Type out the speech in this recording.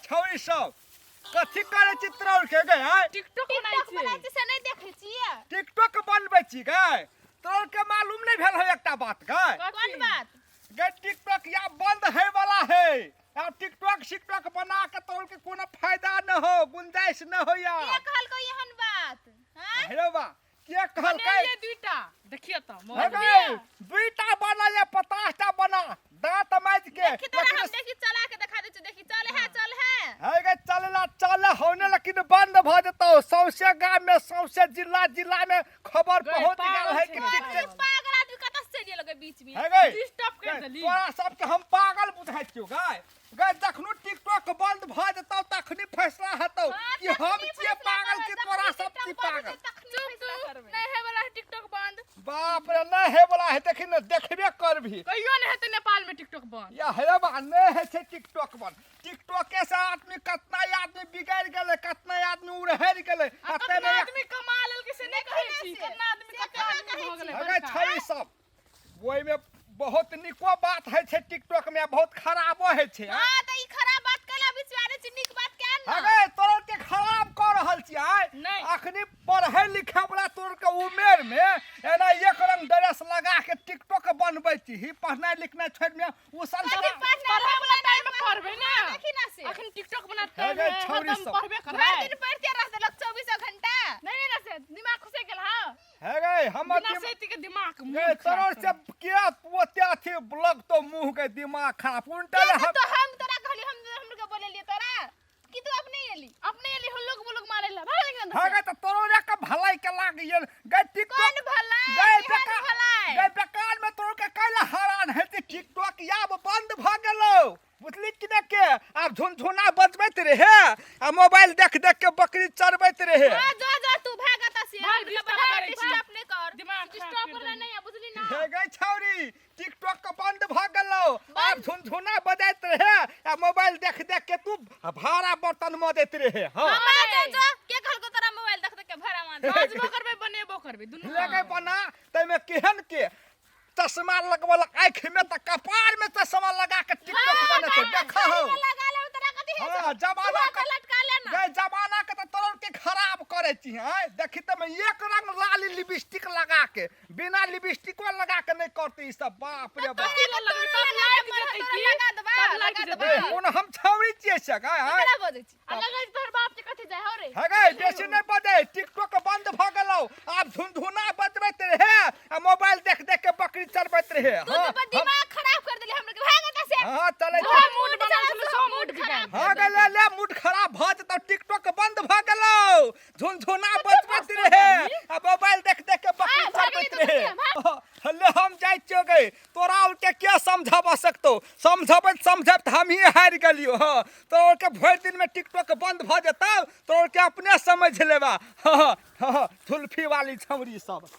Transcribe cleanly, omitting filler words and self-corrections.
छौरी सब कथी करै छी तोरा के गै आय? टिकटॉक बनाइ टिकटॉक छियै। बनाइ छी से नहि देखै छियै? टिकटॉक बनबै छी गै? तोरा के मालूम नहि भेल है एकटा बात गै? कोन बात? गै, टिकटॉक या बंद है वाला है। आब टिकटॉक सिकटॉक बना के तोर के कोनो फायदा न हो, गुंजाइश न हो या। के कहलकै एहन बात? हाँ? हेलो बा, के कहलकै? बनेलियै दुईटा, देखियो त हे मोबाइल। गै, दुईटा बना या 50टा बना, दांत माज के। देखी तोरा हम लेकिन देखी चला के देखा दै छी, देखी चल है, चल है। हे गे, चलला चल होने, लेकिन बंद भ जेतौ। सौंसे गाम में, सौंसे जिला जिला में खबर गै, पहुंच गेल पागल है छै कि गै। टिकटॉक। ई पागल आदमी कतऽ से चलि गेल बीच में? हे गै, डिस्टर्ब कर देली। तोरा सबके हम पागल बुझाइ छियौ गै। गै, जखनो टिकटॉक बंद भ जेतौ तखनी फैसला हेतौ हाँ, कि हम तखनी छियै फैसला पागल करबै, कि तोरा तखनी सब छी टिकटॉक बंद पागल। हेतै, तखनी चुप फैसला तू करबै। नहीं है वाला टिकटॉक बंद। बाप रे, नहि हे वाला है, देखी ने देखबे करबी। कहियो नहीं हेतै नेपाल में टिकटॉक बंद। या हे बा, नहि होइ छै टिकटॉक बंद। टिकटॉके से आदमी कतना आदमी बिगड़ि गेलै, कतना आदमी उड़हरि गेलै। आ आ कतना ताहिमे आदमी कमा लेलकै से नहीं कहै छी? से, कतना आदमी, से कते कहाँ आदमी कहै भऽ गेलै छी? अगे बड़का। छै सब ओहिमे बहुत नीको बात होइ छै टिकटॉक में, बहुत खराबो होइ छै। हाँ, तऽ ई खराब बात कैला बीच में आनै छी? नीक बात क्या ने? अगे तोर के खराब कऽ रहल छी आइ। नहि। अखनी पढ़ै लिखै वाला तोर के उमेर में एना एक रंग ड्रेस लगा के टिकटॉक बनबै छी, पढ़नाइ लिखनाइ छोड़ि में ओ संसार। कथी पढ़नाइ? पढ़ै वाला टाइम में पढ़बै ना। देखी ना से। अखन टिकटॉक बना हे टाइम गे, है, छौरी हरदम सब। पढ़बे करबै। भरि दिन पढ़िते रहतै लोक 24 घंटा। नहीं नहीं ना, से दिमाग खुसे गेल। हां, हे गे, हमर बिना सेती के दिमाग गे मुंह तोर से के ओते अथी ब्लॉक तो मुंह के दिमाग खराब उल्टा के हम तो हम तोरा कहली, हम हम के बोलेलिए तोरा कि तू अपने एली? अपने एली, हुल्लुक बुलुक मारे ला भाग लेकिन। हे गे, त तोरो रे के भलाई के लाग गेल गे टिकटॉक। कोन भलाई? गै केहन बेकार भलाई? गै, बेकार में तोर के कैला हरान हेतै। टिकटॉक आब बंद भ गेलौ, बुझली कि ने? के आब झुनझुना बजबैत रहे आ मोबाइल देख देख के बकरी चरबैत रहे। हाँ, जो जो तू भाग एतऽ से। भाग, हम डिस्टर्ब भाग, करै छी। डिस्टर्ब नहि कर। दिमाग खराब डिस्टर्ब कर करला देली। नहि है, बुझली ना? हे गै छौरी, टिकटॉक के बंद भ गेलौ, आब झुनझुना बजैत रहे आ मोबाइल देख देख के तू भाड़ा बर्तन मजैत रहे। हाँ। हाँ, जो जो के कहलको तोरा मोबाइल देख देख के भाड़ा मार? बाजबो करबै, बनेबो करबै, दुनू। ले गै बना, ताहिमे केहन के चश्मा लगवल आँखि में, तऽ कपार में चश्मा लगा के टिकटॉक बनेतै, देखा हो। लगा ले, तोरा कथी है? हाँ, जमाना के लटका ले ना। गै, जमाना के तऽ तोर के खराब करै छी। हैं, देखी तऽ में एक रंग लाली लिपस्टिक लगा के, बिना लिपस्टिको लगा के नहीं करते ई सब, बाप रे बाप। कथी ला लगबै? तब लाइक जेतै की? लगा देबा, तब लाइक लगा जेतै। देबा। ए, कोन हम छौरी छियै से गै? हैं? केकरा बजै छी? आ लगै छै तोहर बाप के कथी जाय हो रे? हे गै, बेसी नहि बजै। टिकटॉक बंद भऽ गेलौ, आब झुनझुना बजबैत रहे आ मोबाइल देख देख के बकरी चरबैत रहे। तू हाँ। तो बड़ दिमाग खराब कर देली हमरा के, भाग एतऽ से। हाँ, चलै जो मूड बनल छलै सब मूड खराब। हाँ गै, ले ले, मूड खराब भऽ जेतौ। टिकटॉक बंद भऽ गेलौ, झुनझुना बजबैत रहे आ मोबाइल देख देख के बकरी आ, भागली चरबैत तो रहे। बचिया, हले, हम जाइ छियौ गै, तोरा उनके के समझाबऽ सकतौ? समझबैत समझबैत हमही हारि गेलियौ। हँ, तोरा के भरि दिनमे टिकटॉक बंद भऽ जेतौ, तोरा के अपने समझ लेबा। हँ हँ, थुल्फी वाली छौरी सब।